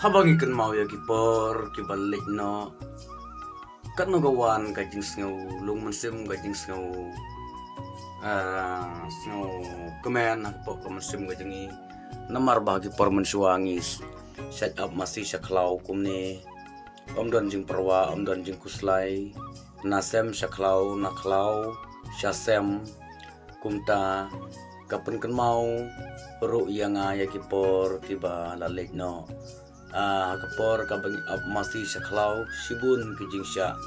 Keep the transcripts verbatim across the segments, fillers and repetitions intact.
Haba ngi kynmaw ïa ki por kiba leit noh, katno ka wan ka jingsngew lung mynsiem, ka jingsngew, ah, sngew kmen ha ka pok ka mynsiem ka jong ngi. Namar ba ha ki por mynshuwa ngi shait ap masi sha khlaw kumne, ym don jingpyrwa, ym don jingkhuslai. Na sem sha khlaw, na khlaw sha sem. Kumta ka pynkynmaw ruh ïa nga ïa ki por kiba la leit noh. Ah, ha ka por kaba ngi ap masi sha khlaw, shibun ki jingshah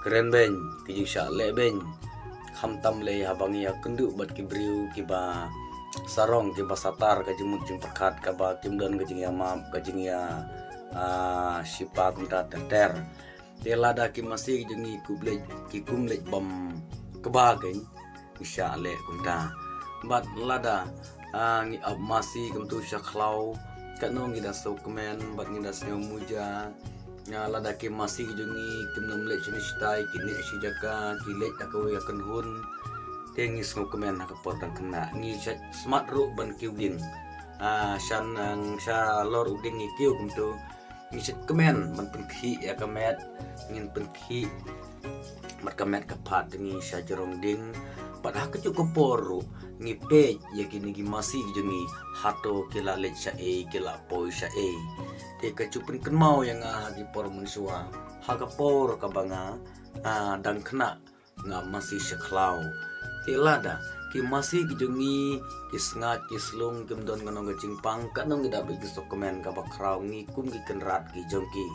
kren beiñ, ki jingshah leh beiñ. Khamtam lei haba ngi ïakynduh bad ki briew kiba sarong, kiba satar ka jingmut jingpyrkhat, kaba kim don ka jingïamap, ka jingïa, ah, shipa kumta ter ter. Te lada ki masi ki jong ngi kum leit, ki kum leit bam kba kein, ngi shah leh kumta. Bad lada, ah, ngi ap masi kumtu sha khlaw, katno ngi da sngewkmen bad ngi da sngew muja. Ah, lada ki masi ki jong ngi kim nym leit shane shatai, ki neh shi jaka, ki leit ha kawei ka kynhun, te ngi sngewkmen ha ka por dang khynnah. Ngi shait smat ruh ban kiew dieng. Ah, shan, ah, sha lor u dieng ngi kiew kumtu. Ngi shait kmen ban pynkhih ïa ka met, ngin pynkhih bad ka met ka phad jong ngi sha jrong dieng. Bad ha kajuh ka por ruh ngi peit ïa kine ki masi ki jong ngi, hato ki la leit shaei, ki la poi shaei. Te ka ju pynkynmaw ïa nga ha ki por mynshuwa, ha ka por kaba nga, ah, dang khynnah, nga ap masi sha khlaw. Te lada ki masi ki jong ngi ki sngaid ki slung, kim don kano ka jingpang, katno ngi da bit ki sngewkmen kaba khraw, ngi kum ki kynrad ki jong ki.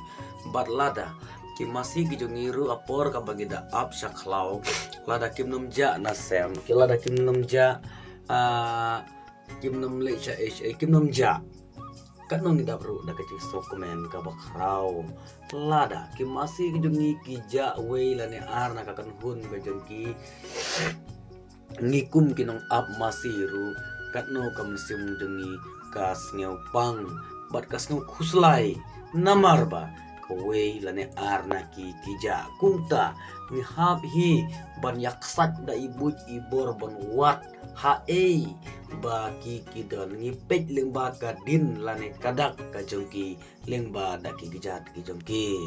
Bad lada ki masi ki jong ngi ruh ha por kaba ngi da ap sha khlaw, lada kim nym jah na sem, ki lada kim nym jah, ah, kim nym leit shaei shaei, kim nym jah, katno ngi da ruh da ka jingsngewkmen kaba khraw. Lada ki masi ki jong ngi ki jah wei lane ar na ka kynhun ka jong ki, ngi kum ki nong ap masi ruh, katno ka mynsiem jong ngi ka sngew pang bad ka sngew khuslai. Namar ba kawei lane ar na ki ki jah. Kumta ngi hap hi ban ïa ksat da i buit i bor ban wad haei ba ki ki don. Ngi peit lyngba ka dien lane ka dak ka jong ki, lyngba da ki kjat ki jong ki.